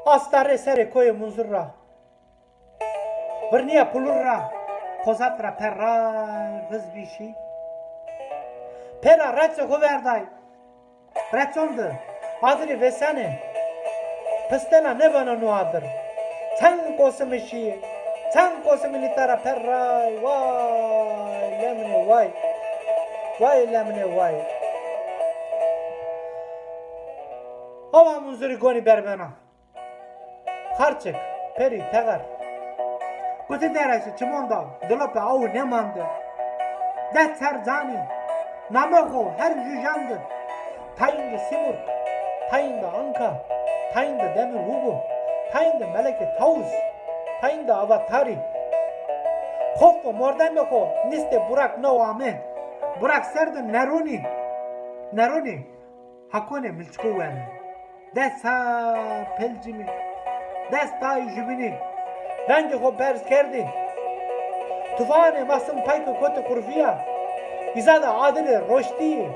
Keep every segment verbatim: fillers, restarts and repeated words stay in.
Asta rê serê koyê Munzur ra. Virnîya Pulur ra, Xozat ra per ray riz bî şî. Pêra reçê xo verday. Reçon de adirî vêsenê. Pistela nêbeno no adir. Çend qosimi şîyê. Çend qosimi nîta ra per ray. Way leminê way. Way leminê way. Awa Munzurî gonî berbena. Xarçik, perî, texer. Kuti deresi çimon da, dilopê awi nêmande. Dest ser canî, namê xo her ju jan de. Tayîn de Sîmurg, tayîn de Anka, tayîn de Demir Hugo, tayîn de Melekê Tawus, tayîn de Avatarî. Xof û mordemê xo nîstê Burak no ame. Burak ser de Neronî, Neronî. Hakonê milçiko wenê. Dest ser pelcimî. Dest tay jubinî. Vengê xo berz kerdî. Tufanê masum payko kotî qurvîya. Îza de adirê roştî.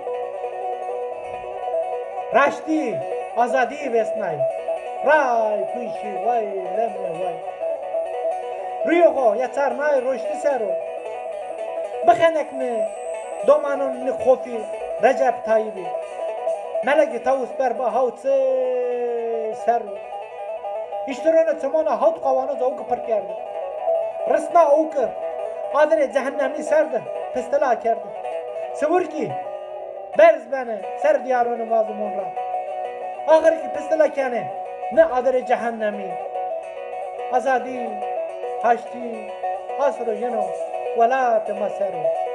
Raştî, azadî vêsnay. Ray kuyşî way lemne way. Rûyê xo ya çarnay roştî ser o. Bixenekne domanon ni xofî Recep Tayyîbî. Melekê Tawus berba hawt ser o. Îştirone çimona hawt qawanoz ewki pir kerde. Risna ewki adirê cehennemî ser de pistila kerde. Siwirkî berz benê ser dîyaronê mazlumon ra. Axir kî pistila kenê ni adirê cehennemî. Azadî, haştî, asro yeno welatê ma ser o.